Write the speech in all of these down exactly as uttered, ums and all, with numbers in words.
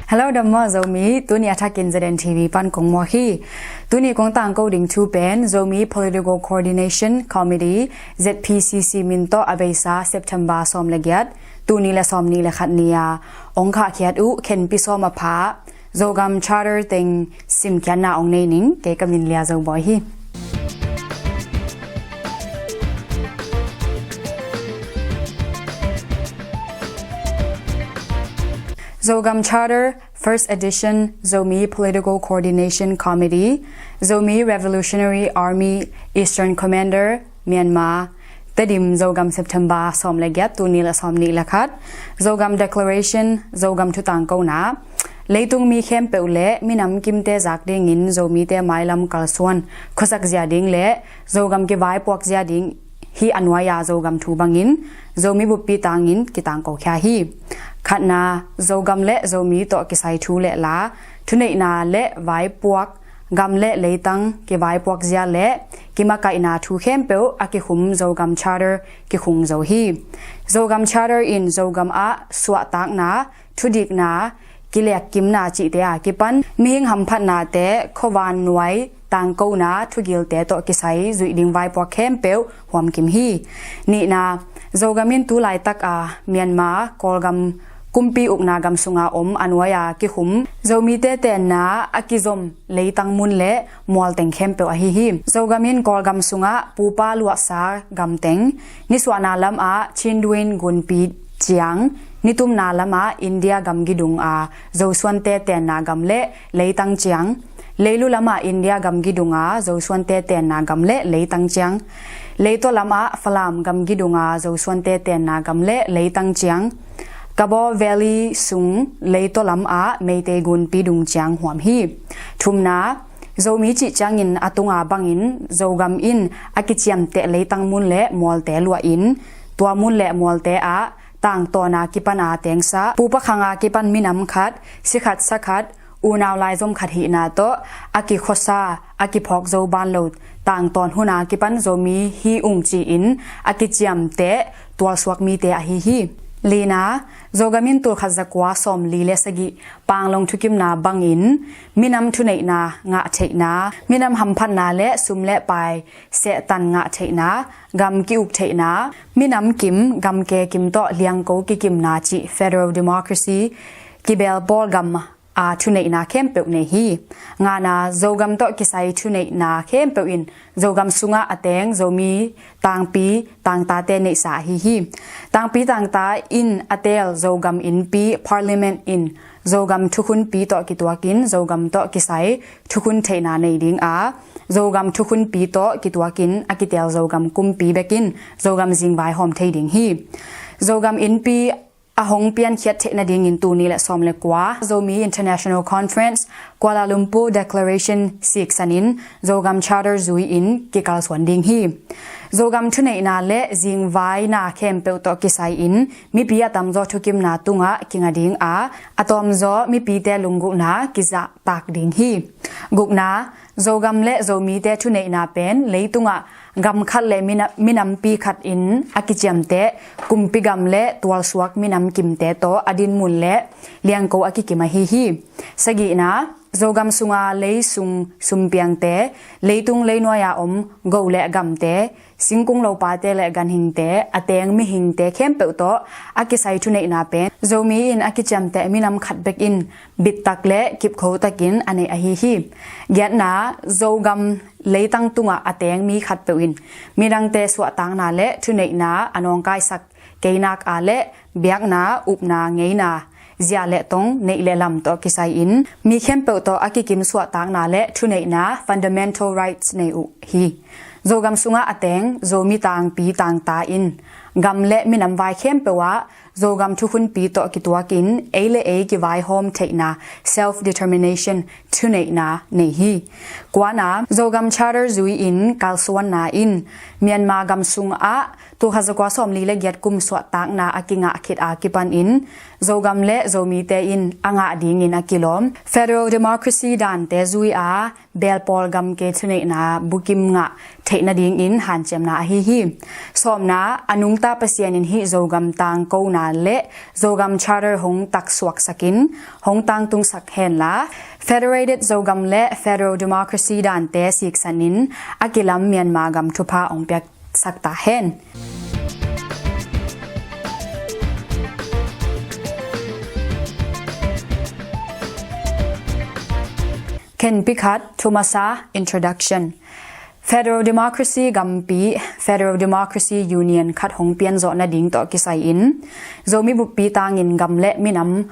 Hello, dam maw Zomi, tuni a thakin Z N T V pan kong muak hi. Tuni kong tangko ding thu pen Zomi Political Coordination Committee, Z P C C min tawh a beisa September sawm le giat, tul nih le sawm nih le khat ni-a ong khahkhiat uh khenpi sawm a pha Zogam Charter teng simkhiatna ong nei ning, kei ka min Lia Zo Bawi hi. Zogam Charter, First Edition, Zomi Political Coordination Committee, Zomi Revolutionary Army, Eastern Commander, Myanmar, Tedim, Zogam, September sawm le giat, tul nih le sawm nih le khat. Zogam Declaration, Zogam thutangkona. Leitung mi khempeuh le minam kimte zak dingin Zomite mailam kalsuan khuasak zia ding le Zogam kivaipuak zia ding hi a nuai-a Zogam thu bangin Zomi buppi tangin kitangkokhia hi. Khatna, Zogam le Zomi tawh kisai thu le la, thuneihna le vaipuak, gam le leitang kivaipuak zia le kimakaihna thu khempeuh a kikhum Zogam Charter kikhung zo hi. Zogam Charter in Zogam ah suahtakna, thudikna, kilekkimna cihte a kipan mihing hamphatnate, khuavan nuai tangkona, thugilte tawh kisai zuih ding vaipuak khempeuh huamkim hi. Nihna, Zogam in tu laitak a Myanmar Kawlgam kumpi ukna gam sunga om a nuai-a kikhum Zomite tenna a kizom leitang mun le mualteng khempeuh ahi hi. Zogam in Kawlgam sungah pupa luahsa gamteng, nisuahna lamah Chindwin gunpi ciang, nitumna lamah India gamgi dunga Zosuante tenna gam le leitang ciang, leilu lamah India gamgi dunga Zosuante tenna gam le leitang ciang, leitaw lamah Falam gamgi dunga Zosuante tenna gam le leitang ciang, Kabaw Valley sung leitaw lamah Meitei gunpi dung ciang huam hi. Thumna, Zomi cih ciangin a tunga bangin Zogam in a kiciamteh leitang mun le mualte luahin, tua mun le mualte ah tangtawna kipan a tengsa, pupa khanga kipan minam khat, sikhat sakhat, unau laizom khat hihna tawh a kikhuasa, a kiphawk zo ban lo, tangtawn huna kipan Zomi hi ung ci-in a kiciamteh tualsuak mite ahi hi. Lina, Zogam in tul khat za kua sawm li le sagih Panglong thukimna bangin minam thuneihna ngah theihna, minam hamphatna le sum le pai sehtan ngah theihna, gam ki-uk theihna, minam kim, gam ke kim tawh liangko kikimna cih federal democracy kibelbawl gam a thuneihna khempeuh nei hi. Ngana, Zogam tawh kisai thuneihna khempeuh in Zogam sungah a teng Zomi tangpi tangtate neihsa ahi hi. Tangpi tangta in a teel Zogam innpi, parliament, in Zogam thukhunpi tawh kituakin Zogam tawh kisai thukhun theihna nei ding a, Zogam thukhunpi tawh kituakin a kiteel Zogam kumpi bekin Zogam zingvai hawm thei ding hi. Zogam innpi a hong piankhiat theih nadingin tul nih le sawm le kua Zomi International Conference, Kuala Lumpur Declaration siksanin Zogam Charter zui-in kikalsuan ding hi. Zogam thuneihna le zingvaina khempeuh tawh kisai-in mipi a tamzaw thukimna tungah kinga ding a, a tawmzaw mipite lunggulhna kizahtak ding hi. Gukna, Zogam le Zomite thuneihna pen leitungah gam khat le mina-, minampi khat in a kiciamteh kumpi gam le tualsuak minam kimte tawh a dinmun le liangko a kikim ahi hi. Sagihna, Zogam sunga leisung sumpiangte, leitung leinuai-a om go le gamte, singkung lopate le ganhingte, a teng mihingte khempeuh tawh a kisai thuneihna pen Zomi in a kiciamteh minam khat bek in bittak le kipkhotakin a neih ahi hi. Giatna, Zogam leitang tungah a teng mi khatpeuh in midangte suahtakna le thuneihna a nawngkaisak keinak a le biakna, upna, ngeina, zia le tong, neih le lam tawh kisai-in mi khempeuh tawh a kikim suahtakna le thuneihna, fundamental rights, nei uh hi. Zogam sungah a teng Zomi tangpi tangta in gam le minam vai khempeuh ah Zogam thukhunpi tawh kituakin ei le ei kivaihawm theihna, self determination, thuneihna nei hi. Kuana, Zogam Charter zui-in kalsuanna in Myanmar gam sungah tul khat za kua sawm li le giat kum suahtakna a kingah khit a kipanin Zogam le Zomite in a ngah dingin a kilawm federal democracy dante zui-a belpawl gam ke thuneihna bukim ngah theih nadingin hanciamna ahi hi. Sawmna, a nungta Pasian in hih Zogam tangkona le Zogam Charter hong taksuaksakin hong tangtungsak henla, Federated Zogam le Federal Democracy dante siksanin a kilam Myanmar gam thupha hong piaksak ta hen. Khenpi khat, thumasa, introduction. Federal Democracy gampi, Federal Democracy Union khat hong pianzawh nading tawh kisai-in Zomi buppi tangin gam le minam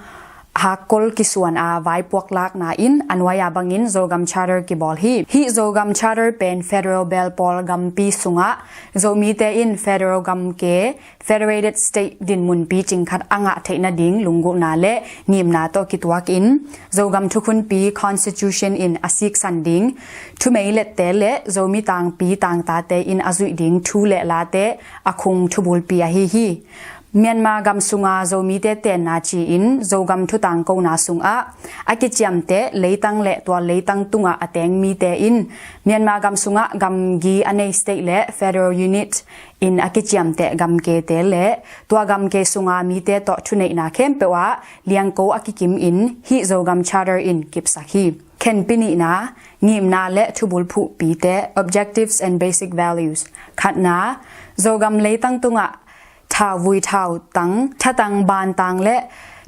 hakkol kisuan a vaipuak lakna in a nuai-a bangin Zogam Charter kibawl hi. Hih Zogam Charter pen Federal belpawl gampi sungah Zomite in Federal gamke, Federated State dinmun picing khat a ngah theih nading lunggulhna le ngimna tawh kituakin Zogam thukhunpi Constitution in a siksan ding thumeilette le Zomi tangpi tangtate in a zuih ding thu le late a khung thubulpi ahi hi. Myanmar gam sunga Zomite tenna ci-in Zogam thutangkona sungah a kiciamteh leitang le tua leitang tungah a teng mite in Myanmar gam sungah gamgi a nei state le federal unit in a kiciamteh gamkete le tua gamke sunga mite tawh thuneihna khempeuh ah liangko a kikimin hih Zogam Charter in kipsak hi. Khenpi nihna, ngimna le thubulphuhpite, objectives and basic values. Khatna, Zogam leitang tungah thauvui thautang, thatang bantang le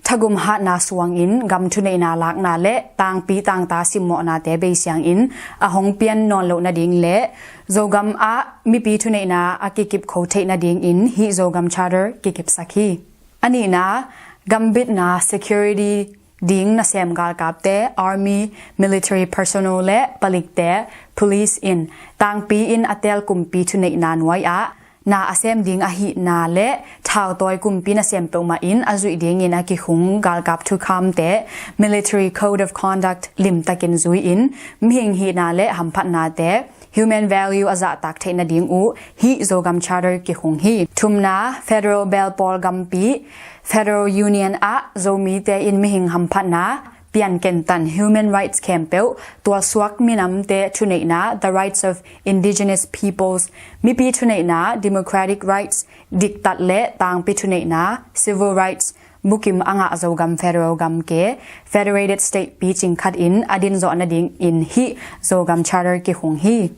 thagum hatna suangin gam thuneihna lakna le tangpi tangta simmawhnate beisiangin a hong pian nawn loh nading le Zogam ah mipi thuneihna a kikipkho theih nadingin hih Zogam Charter kikipsak hi. A nihna, gambitna, security ding nasem galkapte, army, military personnel le palikte, police in tangpi in a tel kumpi thuneihna nuai-ah na a sem ding ahihna le thautawi kumpi nasem peuhmah in a zuih dingin a kikhung galkap thukhamte, military code of conduct limtakin zui-in mihing hihna le hamphatnate, human value a zahtak theih nading uh hih Zogam Charter kikhung hi. Thumna, Federal belpawl gampi, Federal Union ah Zomite in mihing hamphatna, piankentan, human rights khempeuh, tualsuak minamte thuneihna, the rights of indigenous peoples, mipi thuneihna, democratic rights, diktat le tangpi thuneihna, civil rights, bukim a ngah Zogam Federal gamke, Federated State picing khatin a dinzawh nadingin hih Zogam Charter kikhung hi.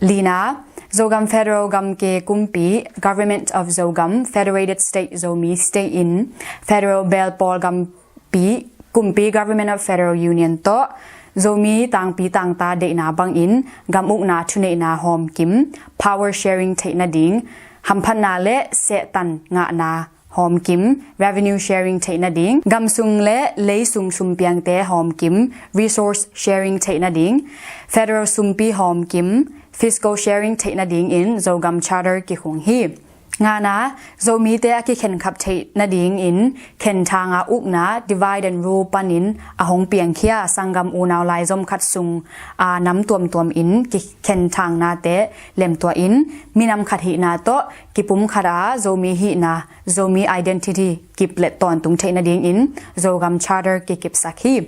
Lina, Zogam Federal gamke kumpi, Government of Zogam, Federated State Zomi State in Federal belpawl gampi kumpi, Government of Federal Union tawh Zomi tangpi tangta deihna bangin gam ukna thuneihna hawmkim, power sharing theih nading, hamphatna le sehtan ngahna hawmkim, revenue sharing theih nading, gamsung le leisung sumpiangte hawmkim, resource sharing theih nading, federal sumpi hawmkim, fiscal sharing theih nadingin Zogam Charter kikhung hi. Ngana, Zomite a kikhenkhap theih nadingin khenthanga ukna, divide and rule panin a hong piangkhia sanggam unau laizom khat sung a nam tuamtuam in kikhenthangnate lemtuah in minam khat hihna tawh kipum khat a Zomi hihna, Zomi identity kip le tawntung theih nadingin Zogam Charter kikipsak hi.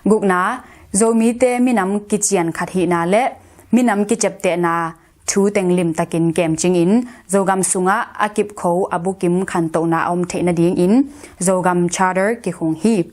Gukna, Zomite minam kician khat hihna le minam kiceptehna thu teng limtakin kemcingin Zogam sungah a kipkho a bukim khantohna a om theih nadingin Zogam Charter kikhung hi.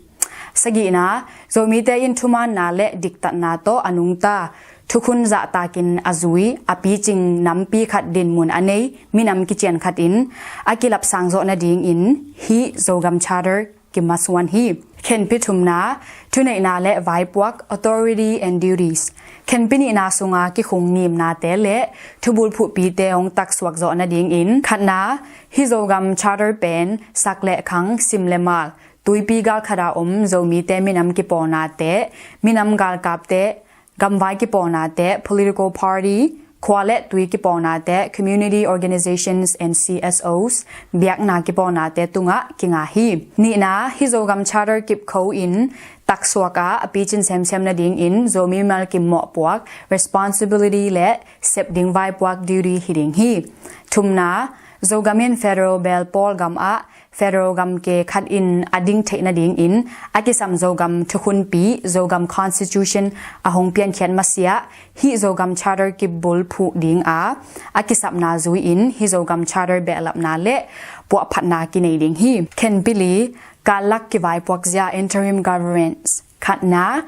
Sagihna, Zomite in thumaanna le diktatna tawh a nungta thukhun zahtakin a zui a picing nampi khat dinmun a nei minam kician khatin a kilapsang zawh nadingin hih Zogam Charter kimasuan hi. Khenpi thumna, thuneihna le vaipuak, authority and duties. Khenpi nihna sunga kikhung ngimnate le thubulphuhpite hong taksuak zawh nadingin khatna, hih Zogam Charter pen sak le khang, sim le mal, tuipi galkhata om Zomite minam kipawnate, minam galkapte, gamvai kipawnate, political party, khua le tui kipawnate, community organizations and C S Os, biakna kipawnate tungah kinga hi. Nihna, hih Zogam Charter kipkho in taksuak a a picin semsem nadingin Zomi mimal kim mawhpuak, responsibility le sep ding vaipuak, duty hi ding hi. Thumna, Zogam in federal bel pawl gam ah federal gamke khat in a ding theih nadingin a kisam Zogam thukhunpi, Zogam Constitution a hong piankhiat masiah hih Zogam Charter kibulphuh ding a, a kisapna zui-in hih Zogam Charter behlapna le puahphatna kinei ding hi. Khenpi li, kalak kivaipuakzia, interim governments. Khatna,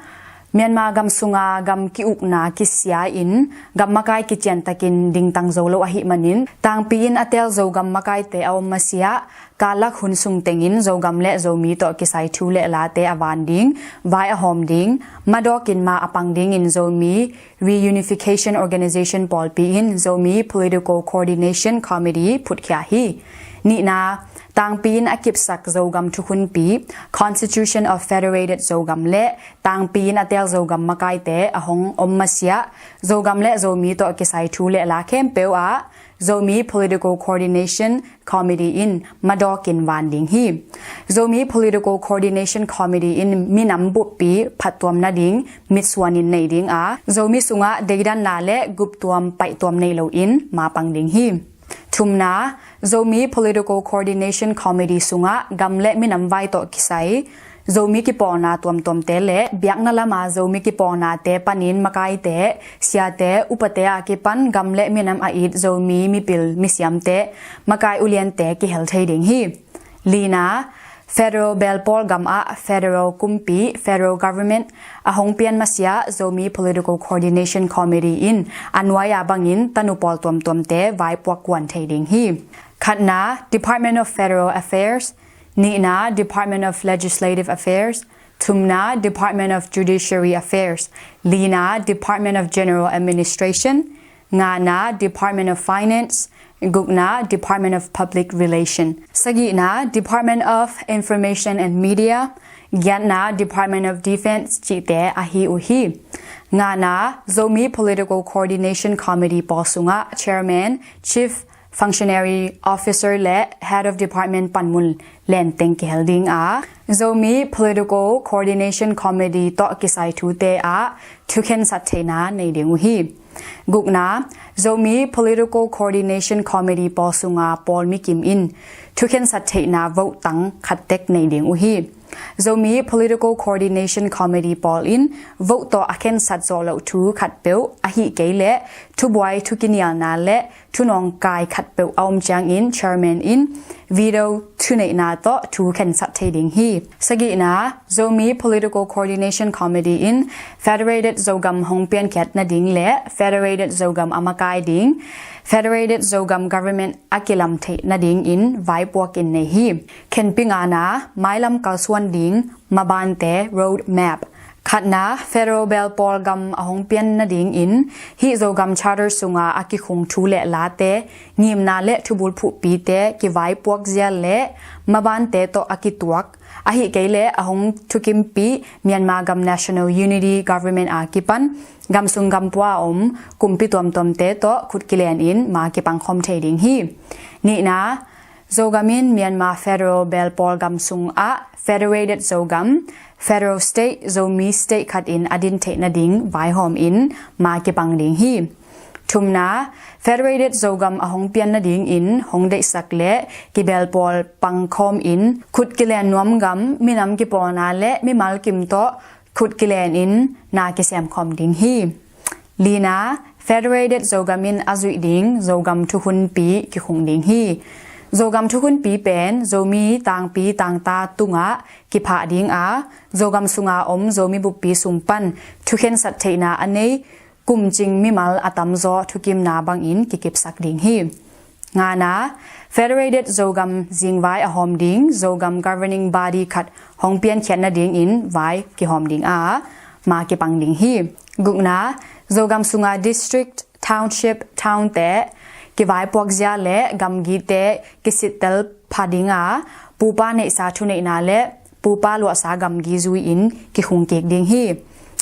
Myanmar gam sunga gam ki-ukna kisia-in gam makai kiciantakin dingtang zo lo ahih manin tangpi in a teel Zogam makaite a om masiah, kalak hun sung tengin Zogam le Zomi tawh kisai thu le late a van ding, vai a hawm ding, madawkin ma a pang dingin Zomi Reunification Organization pawlpi in Zomi Political Coordination Committee phutkhia hi. Nihna, tangpi in a kipsak Zogam thukhunpi, Constitution of Federated Zogam le tangpi in a teel Zogam makaite a hong om masiah, Zogam le Zomi tawh kisai thu le la khempeuh ah Zomi Political Coordination Committee in madawkin van ding hi. Zomi Political Coordination Committee in minam buppi phattuam nading mitsuanin nei ding a, Zomi sungah deidanna le guptuam paihtuam nei loin ma pang ding hi. Thumna, Zomi Political Coordination Committee sungah gam le minam vai tawh kisai Zomi kipawlna tuamtuamte le biakna lama Zomi kipawlnate panin makaite, siate, upate a kipan gam le minam a it Zomi mipil misiamte, makai uliante kihel thei ding hi. Lina, federal bel pawl gam ah federal kumpi, federal government, a hong pian masiah Zomi Political Coordination Committee in a nuai-a bangin tanu pawl tuamtuamte vaipuak kuan thei ding hi. Khatna, Department of Federal Affairs. Nihna, Department of Legislative Affairs. Thumna, Department of Judiciary Affairs. Lina, Department of General Administration. Ngana, Department of Finance. Gukna, Department of Public Relation. Sagihna, Department of Information and Media. Giatna, Department of Defense cihte ahi uh hi. Ngana, Zomi Political Coordination Committee pawl sungah Chairman, Chief Functionary Officer le Head of Department panmun lenteng kihel ding a, Zomi Political Coordination Committee tawh kisai thute ah thukhensat theihna nei ding uh hi. Gukna, Zomi Political Coordination Committee pawl sunga pawl mikim in thukhensat theihna vote tang khat tek nei ding uh hi. Zomi Political Coordination Committee pawl in vote tawh a khensat zawh loh thu khatpeuh ahih kei leh thubuai thukinialna le thunawngkai khatpeuh a om ciangin chairman in veto thuneihna tawh thu khensat thei ding hi. Sagihna, Zomi Political Coordination Committee in Federated Zogam hong piankhiat nading le Federated Zogam a makai ding, Federated Zogam Government a kilam theih nadingin vaipuakin nei hi. Khenpi ngana, mailam kalsuan ding mabante, road map. Khatna, federal bel pawl gam a hong pian nadingin hih Zogam Charter sunga a kikhung thu le late, ngimna le thubulphuhpite kivaipuakzia le mabante tawh a kituak, ahih kei leh a hong thukimpih Myanmar gam National Unity Government a kipan gamsung gampua a om kumpi tuamtuamte tawh khut kilenin ma kipangkhawm thei ding hi. Nihna, Zogam in Myanmar Federal bel pawl gam sungah Federated Zogam, Federal State, Zomi State khatin a din theih nading vaihawmin ma kipang ding hi. Thumna, Federated Zogam a hong pian nadingin hong deihsak le kibel pawl pangkhawmin khut kilen nuam gam, minam kipawlna le mimal kim tawh khut kilenin na kisemkhawm ding hi. Lina, Federated Zogam in a zuih ding Zogam thukhunpi kikhung ding hi. Zogam thukhunpi pen Zomi tangpi tangta tungah kiphah ding a, Zogam sunga om Zomi buppi sung pan thukhensat theihna a nei kumcing mimal a tamzaw thukimna bangin kikipsak ding hi. Ngana, Federated Zogam zingvai a hawm ding Zogam governing body khat hong piankhiat nadingin vai kihawm ding a, ma kipang ding hi. Gukna, Zogam sunga district, township, townte kivaipuakzia le gamgite kisittel pha ding a, pupa neihsa thuneihna le pupa luahsa gamgi zui-in kikhung kik ding hi.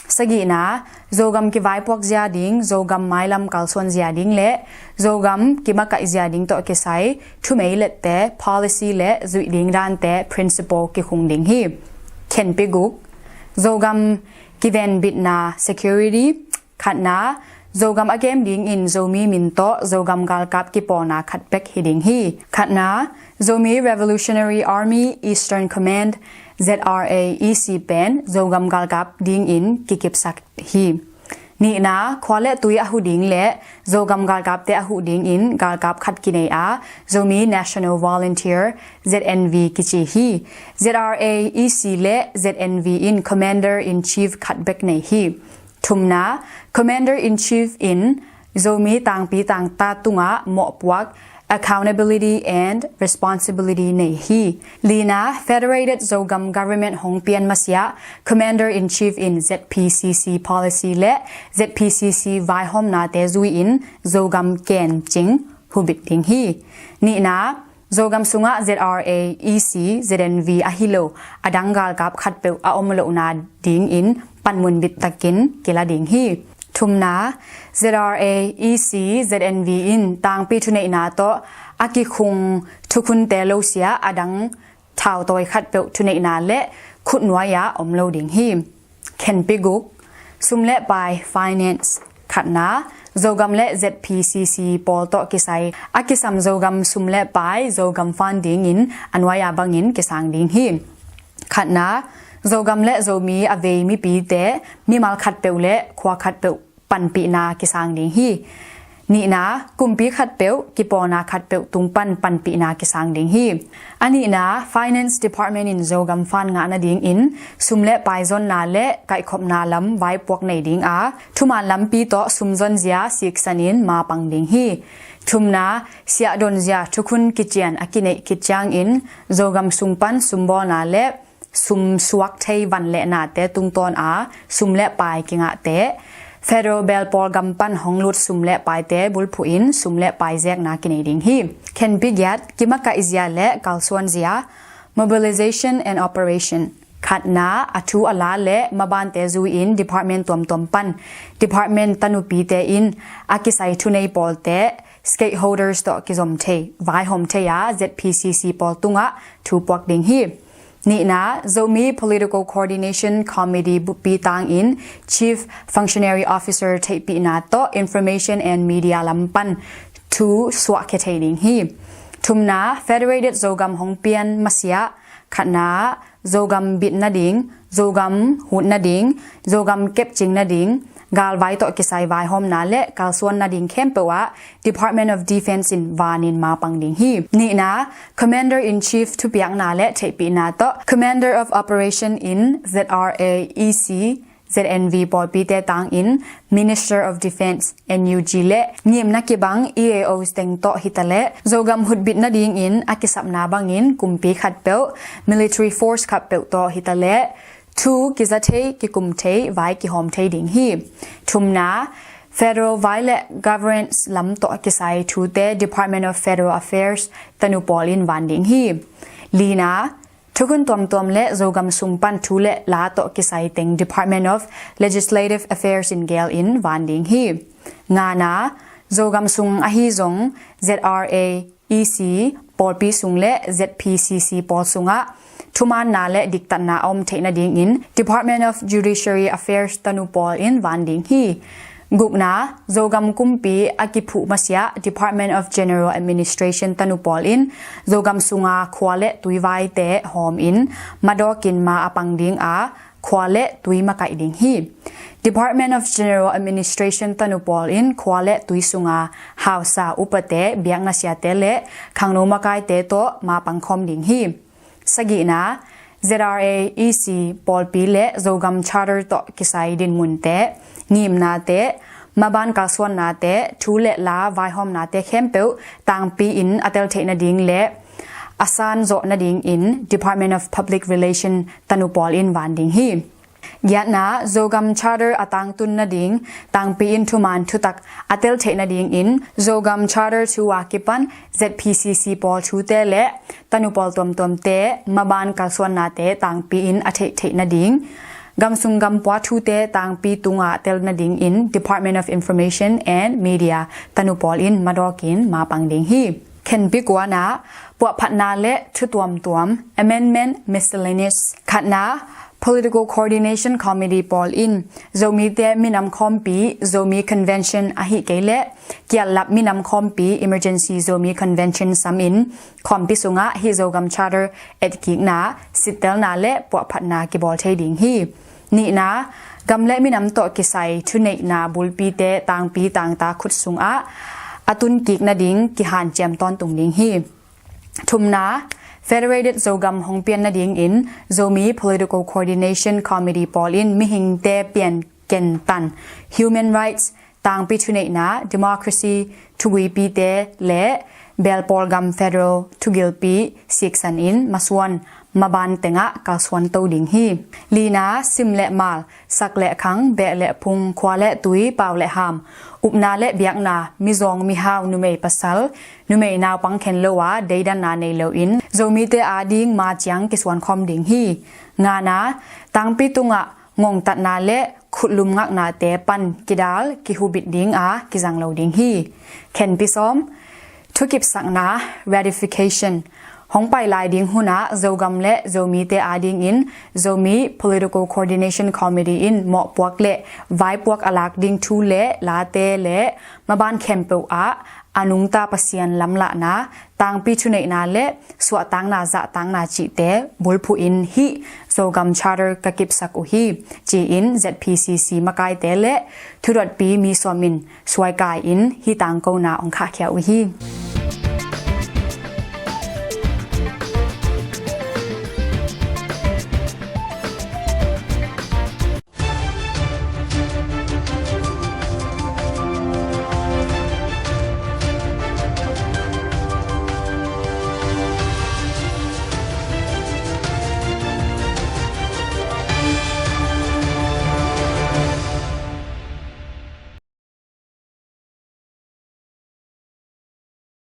Sagihna, Zogam kivaipuak zia ding, Zogam mailam kalsuan zia ding le Zogam kimakaih zia ding tawh kisai thumeilette, policy le zuih ding dante, principle kikhung ding hi. Khenpi guk, Zogam kivenbitna, security. Khatna, Zogam a kem dingin Zomi min tawh Zogam galkap kipawlna khat bek hi ding hi. Khatna, Zomi Revolutionary Army Eastern Command, Z R A E C pen Zogam galkap dingin kikipsak hi. Nihna, khua le tui a huh ding le Zogam galkapte a huh dingin galkap khat kinei a, Zomi National Volunteer, Z N V kici hi. Z R A E C le Z N V in Commander in Chief khat bek nei hi. Thumna, Commander in Chief in Zomi tangpi tangta tungah mawhpuak, accountability and responsibility nei hi. Lina, Federated Zogam Government hong pian masiah Commander in Chief in Z P C C policy le Z P C C vaihawmnate zui-in Zogam kencing hubit ding hi. Nihna, Zogam sungah Z R A E C, Z N V ahi lo a dang galkap khatpeuh a om lohna dingin panmun bittakin kila ding hi. Thumna, Z R A E C, Z N V in tangpi thuneihna tawh a kikhung thukhunte lo sia a dang thautawi khatpeuh thuneihna le khutnuai-ah om lo ding hi. Khenpi guk, sum le pai, finance. Khatna, Zogam le Z P C C pawl tawh kisai a kisam Zogam sum le pai Zogam fund dingin a nuai-a bangin kisang ding hi. Khatna, Zogam le Zomi a vei mipite mimal khatpeuh le khua khatpeuh panpihna kisang ding hi. Nihna, kumpi khatpeuh, kipawlna khatpeuh tung pan panpihna kisang ding hi. A nihna, Finance Department in Zogam fund ngah nadingin sum le pai zonna le kaihkhopna lam vaipuak nei ding a, thuman lampi tawh sum zonzia siksanin mapang ding hi. Thumna, siahdonzia thukhun kician a kineih khit ciangin Zogam sung pan sumbawlna le sum suak thei van le nate tungtawn a sum le pai kingahte Federal belpawl gam pan hong lut sum le paite bulphuhin sum le pai zekna kinei ding hi. Khenpi giat, kimakaihzia le kalsuanzia, mobilization and operation. Khatna, a thu a la le mabante zui-in department tuamtuam pan department tanupite in a kisai thunei pawlte stakeholders tawh kizom thei, vaihawm thei a Z P C C pawl tungah thu puak ding hi. Nihna, Zomi Political Coordination Committee buppi tangin Chief Functionary Officer theihpihna tawh Information and Media lam pan thu suahkhia thei ding hi. Thumna, Federated Zogam hong pian masiah khatna, Zogam bit nading, Zogam hut nading, Zogam kepcing nading, galvai tawh kisai vaihawmna le kalsuan nading khempeuh ah Department of Defense in vanin mapang ding hi. Nihna, Commander in Chief thupiakna le theihpihna tawh Commander of Operation in Z R A E C, Z N V pawlpite tangin Minister of Defense, N U G le ngimna kibang E A Os teng tawh hitaleh Zogam hutbit nadingin a kisapna bangin kumpi khatpeuh, military force khatpeuh tawh hitaleh thu kiza thei, kikum thei, vai kihawm thei ding hi. Thumna, federal vai le governance lam tawh kisai thute Department of Federal Affairs tanu pawl in van ding hi. Lina, thukhun tuamtuam le Zogam sung pan thu le la tawh kisai teng Department of Legislative Affairs in gel in van ding hi. Ngana, Zogam sung ahi zong Z R A E C pawlpi sung le Z P C C pawl sungah thumaanna le diktatna a om theih nadingin Department of Judiciary Affairs tanu pawl in van ding hi. Gukna, Zogam kumpi a kiphuh masiah Department of General Administration tanu pawl in Zogam sunga khua le tuivaite hawm in madawkin ma a pang ding a khua le tui makaih ding hi. Department of General Administration tanu pawl in khua le tui sunga hausa, upate, biakna siate le khangno makaite tawh ma pangkhawm ding hi. Sagihna, Z R A E C pawlpi le Zogam Charter tawh kisai dinmunte, ngimnate, maban kalsuannate, thu le la vaihawmnate khempeuh tangpi in a tel theih nading le a san zawh nadingin Department of Public Relation tanu pawl in van ding hi. Giatna, Zogam Charter a tangtun nading tangpi in thuman thutak a tel theih nadingin Zogam Charter thu a kipan Z P C C pawl thute le tanu pawl tuamtuamte maban kalsuannate tangpi in a theih theih nading gamsung gampua thute tangpi tungah tel nadingin Department of Information and Media tanu pawl in madawkin ma pang ding hi. Khenpi kuana, puahphatna le thu tuamtuam, amendment, miscellaneous. Khatna, Political Coordination Committee pawl in Zomite minam khawmpi Zomi Convention ahih kei leh Kiallap minam khawmpi Emergency Zomi Convention samin khawmpi sungah hih Zogam Charter etkikna, sittelna le puahphatna kibawl thei ding hi. Nihna, gam le minam tawh kisai thuneihna bulpite tangpi tangta khut sungah a tunkik nading kihanciam tawntung ding hi. Thumna, Federated Zogam hong pian nadingin Zomi Political Coordination Committee pawl in mihingte pian kentan, human rights, tangpi thuneihna, democracy, thuguipite le Belpawlgam Federal thugilpi siksanin masuan maban tengah kalsuan to ding hi. Lina, sim le mal, sak le khang, beh le phung, khua le tui, pau le ham, upna le biakna, mizawng mihau, numei pasal, numei naupang khen lo a deidanna nei loin Zomite ading ma ciang kisuan khawm ding hi. Ngana, tangpi tungah ngongtatna le khutlum ngaknate pan kidal kihubit ding a kizang lo ding hi. Khenpi sawm, thukipsakna, ratification, hong pai lai ding hunah Zogam le Zomite adingin Zomi Political Coordination Committee in mawhpuak le vaipuak a lak ding thu le late le maban khempeuh ah a nungta Pasian lamlahna, tangpi thuneihna le suahtakna zahtakna cihte bulphuhin hih Zogam Charter ka kipsak uh hi, ci-in Z P C C makaite le thudotpi mi sawmin suaikai-in hih tangkona hong khahkhia uh hi.